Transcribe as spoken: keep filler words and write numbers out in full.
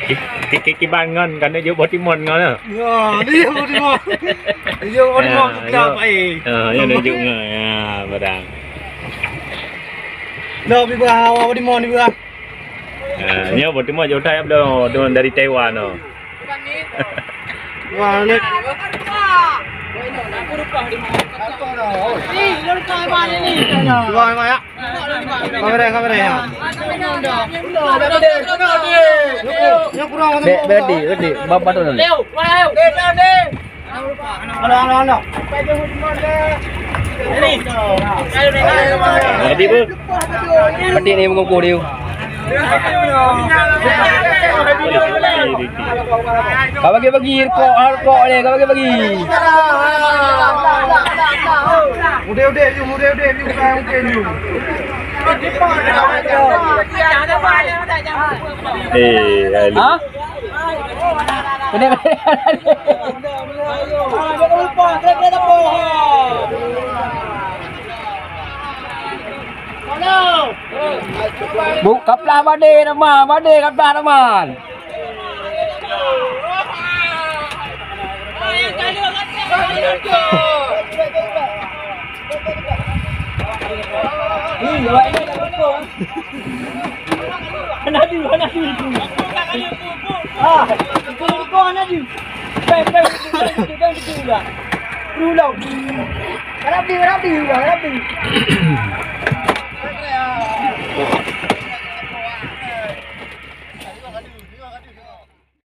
Ki-, ki-, ki-, kiban ngon, kan jok boh timon ngon, eh? Ya, dia boh timon. Dia boh timon, ya, kita, ya. Pak, eh. Ya, ya, dia jok ngon. Ya, barang. Dah, bibah, awak boh timon, bibah. Ha, nyoe boh timon jauh that, boh timon dari Taiwan, oh. Wah, ni. Wah, wah, ya. Kamera, kamera, ya. Nyoe kurang. Bek, bek, di, di, bab batu ni. Halo, halo, halo. Jadi, Bu. Petik ni mengumpul dia. Kau bagi-bagi rokok, rokok ni, kau bagi-bagi. Udeh, udeh, you, udeh, udeh, you, bukan mungkin, you. Eh, Ali. Ha? Kena, kena, kena. Bu, kaplah badé, Rahman. Badé kaplah, Rahman. Hana di, hana di. Ah, itu, itu hana di. Bang, bang, bang, bang, bang, bang, bang. Rulau. Harap di, harap di, harap di.